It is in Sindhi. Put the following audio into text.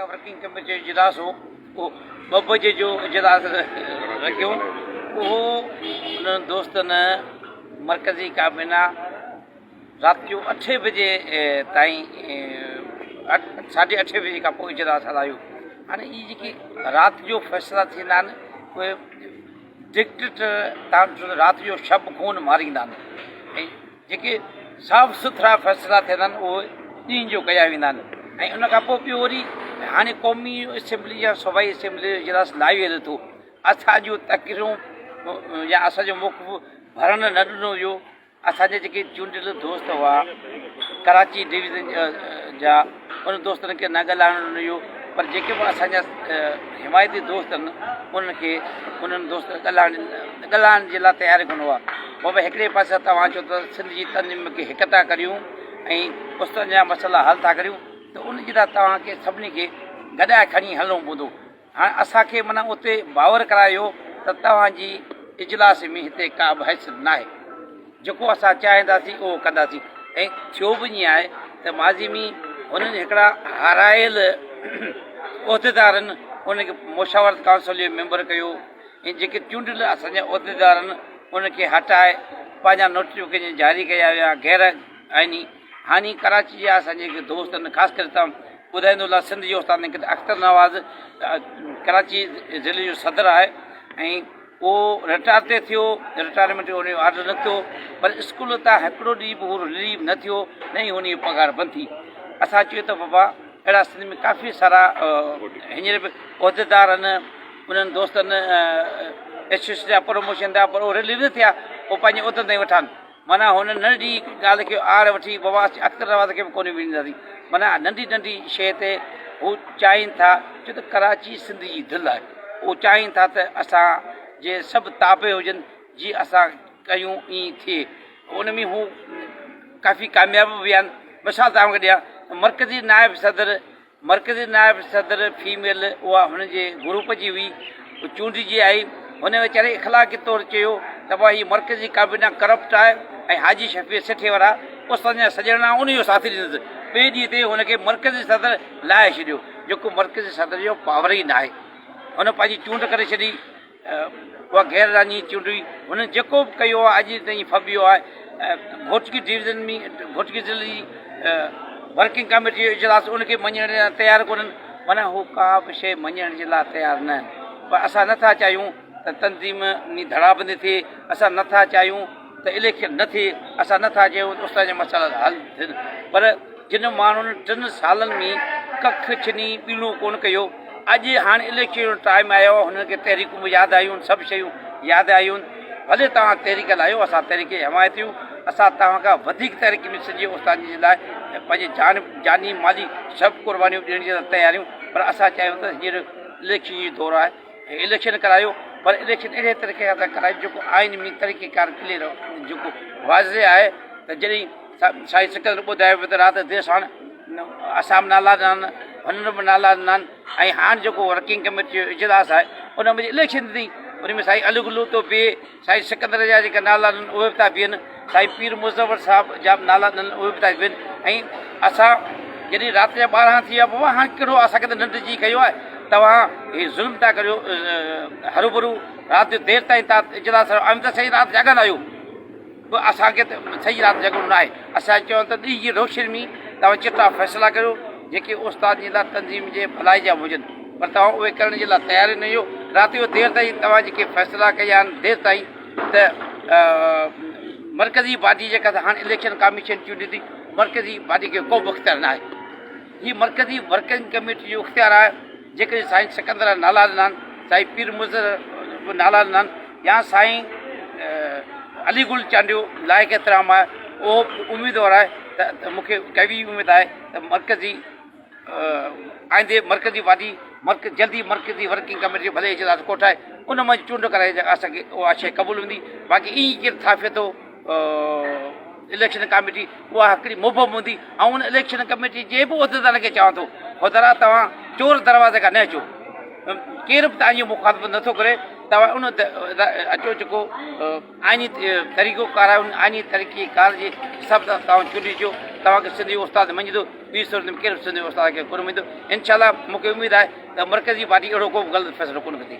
ورڪنگ ڪميٽي جو اجلاس هو اهو ٻه بجي جو اجلاس رکيو اهو انهن دوستن مرڪزي ڪابينا رات جو اٺين بجي تائين ساڍي اٺين بجي کان پوء اجلاس هلايو. هاڻي اهي جيڪي رات جو فيصلا ٿيندا آهن اهي ڊڪٽيٽر تان رات جو شب خون ماريندا آهن ۽ جيڪي صاف سٿرا فيصلا ٿيندا آهن اهي ڏينهن جو ڪيا ويندا آهن ۽ ان کان پوء ٻيو وري هاڻي قومي اسيمبلي يا صوبائي اسيمبلي جو اجلاس لائيو هلي ٿو. اسان جون تقريرون يا اسان جو موقف ڀرڻ نه ڏنو ويو. اسان جا جيڪي چونڊيل دوست هئا ڪراچي ڊويزن جا انهن دوستن کي نه ڳالهائڻ ڏنو ويو پر جيڪي به اسان جا حمايتي دوست آهن انهن کي انهن دوست ڳالهائڻ ڳالهائڻ جي لاء تيار ڪونه هئا. بابا هڪڙي پاسي توهان چئو ته سنڌ جي تنظيم کي هڪ ٿا ڪريون ۽ استادن جا مسئلا حل ٿا ڪريون ته ان جي لاء توهان کي سڀني کي گڏائي کڻي هلڻو پوندو. هاڻ اسان کي معنيٰ اتي باور ڪرايو ته توهان جي اجلاس ۾ هتي ڪا به حيثيت ناهي، جيڪو اسان چاهينداسين اهو ڪنداسين ۽ ٿيو به ائين آهي ته ماضي ۾ هنن هڪڙا هارايل عهديدارن انهن کي مشاورت ڪائونسل جو ميمبر ڪيو ۽ جيڪي چونڊيل اسان جا عهديدار آهن انهن کي هٽائي پنهنجا نوٽيفڪيشن جاري ڪيا ويا غير آئيني هاڻي ڪراچي جا اسان جا جيڪي دوست آهن خاص ڪري تان ٻڌائيندو لا سنڌ جي استاد نڪت اختر نواز ڪراچي ضلعي جو صدر آهي ۽ اهو رٽائر تي ٿيو رٽائرمينٽ جو ان جو آرڊر نه ٿيو پر اسڪول تان هڪڙو ڏينهن به هو رليف نه ٿيو نه ئي هن جي پگهار بند ٿي اسان چيو ته بابا اهڙا سنڌ ۾ ڪافي سارا هينئر به عهديدار آهن انهن دوستن ايس ايس جا پروموشن ٿيا پر اهو رليف نه ٿيا اهو پنهنجي عهدن تائين ويٺا آهن معنيٰ هن ننڍي ڳالهه کي آڙ وٺي بابا اسين اختر نواز کي به ڪونه وڃينداسين. معنيٰ ننڍي ننڍي شيء تي هو چاهين ٿا ڇو ته ڪراچي سنڌ جي دل آهي. هو چاهين ٿا ته اسان جي سڀ تابع هجن جي اسان ڪيون ائين ٿئي. ان ۾ هو ڪافي ڪامياب به ويا آهن. مثال توهان کي ڏيان ته مرڪزي نائب صدر مرڪزي نائب صدر فيميل اها هن جي گروپ جي هئي چونڊجي آئي هن ويچاري اخلاقي طور چيو ته بابا هي مرڪزي ڪابينا ڪرپٽ آهي ۽ حاجي شفيع سٺي وارا استاد جا سڄڻ آهن ان جو ساٿ ڏيندس ٻئي ڏينهن تي هن کي مرڪزي صدر لاهي ڇڏيو جيڪو مرڪزي صدر جو پاور ئي ناهي هن پنهنجي چونڊ ڪري ڇڏي اها غير راڃي چونڊ هئي. هن جيڪو به ڪيو آهي اڄ تائين ڦٻيو آهي. گهوٽڪي ڊويزن ۾ گهوٽڪي ضلعي جي ورڪنگ ڪاميٽي جو اجلاس ان کي مڃڻ جي لاء تيار ڪونهن معنيٰ هو ڪا به شيء مڃڻ جي لاء تيار نه آهن پر اسان نٿا چاهيون ته تنظيم ۾ ڌڙابندي ٿئي اسان نٿا چاهيون ته اليڪشن نه ٿئي، اسان نه ٿا چاهيون ته استاد جا مسئلا حل ٿين پر جن ماڻهن ٽن سالن ۾ ڪک ڇني ٻيڻو ڪونه ڪيو اڄ هاڻي اليڪشن جو ٽائيم آيو آهي هنن کي تحريڪون به ياد آيون سڀ شيون ياد آيون ڀلي توهان تحريڪ هلايو اسان تحريڪ جي حمايت آهيون اسان توهان کان وڌيڪ تحريڪ ۾ سنڌ جي استادن جي لاء پنهنجي جان جاني مالي سڀ قربانيون ڏيڻ جي لاء تيار آهيون پر اسان چاهيون ته هينئر اليڪشن جي دور آهي اليڪشن ڪرايو پر اليڪشن اهڙي طريقي سان ڪرايو جيڪو آئين ۾ طريقي ڪار ڪليئر جيڪو واضح آهي ته جڏهن سائين سڪندر ٻڌايو پيو ته رات دير ساڻ اسان به نالا ڏنا آهن هنن به نالا ڏنا آهن ۽ هاڻ جيڪو ورڪنگ ڪميٽي جو اجلاس آهي ان ۾ اليڪشن ٿيندي ان ۾ سائين علي گلو ٿو بيهي سائين سڪندر جا جيڪا نالا ڏن اهي به ٿا بيهن، سائين پير مظفر صاحب جا به نالا ڏن اهي به ٿا بيهن ۽ اسان جڏهن رات جا 12 ٿي ويا بابا هاڻ ڪهڙو اسان کي ته ننڊ جي ڪيو آهي توهان هي ظلم ٿا ڪريو هروڀرو رات جو دير تائين تان اجلاس اوهين ته سڄي رات جاڳندا آهيو به اسان کي ته سڄي رات جاڳڻو نه آهي اسان چيو ته ڏينهن جي روشني ۾ توهان چٽا فيصلا ڪريو جيڪي استاد جي لاء تنظيم جي ڀلائي جا هجن پر توهان اهي ڪرڻ جي لاء تيار ئي نه آهيو. رات جو دير تائين توهان جيڪي فيصلا ڪيا آهن دير تائين ته مرڪزي باڊي جيڪا هاڻ اليڪشن ڪاميشن چونڊي ٿي مرڪزي باڊي کي ڪو به اختيار نه آهي هي مرڪزي ورڪنگ ڪميٽي جو اختيار آهي جيڪڏهن سائين سڪندر نالا ڏنا آهن سائين پير مظهر به نالا ڏنا آهن يا سائين علي گل چانڊيو لائق احترام آهي اهو اميدوار آهي ته مون کي قوي اميد آهي ته مرڪزي آئيندي مرڪزي وادي مرڪز جلدي مرڪزي ورڪنگ ڪميٽي جو ڀلي اجلاس ڪوٺائي ان مان چونڊ ڪرائي جيڪا اسان کي اها شيء قبول هوندي باقي ائين ڪير ٿاڦي ٿو اليڪشن ڪاميٽي اها هڪڙي مبهم هوندي ۽ ان اليڪشن ڪميٽي جي به عهديدارن کي چوان ٿو خدارا توهان چور دروازي کان نه اچو ڪير به توهان جي مخالفت نٿو ڪري توهان ان اچو جيڪو آئيني طريقو ڪار آهي ان آئيني طريقي ڪار جي حساب سان توهان چونڊجو توهان کي سنڌي استاد مڃيندو. ٻي صورت ۾ ڪير به سنڌ جو استاد کي ڪونه مڃيندو. انشاء الله مون کي اميد آهي ته مرڪزي پارٽي اهڙو ڪو به غلط فيصلو ڪونه ڪندي.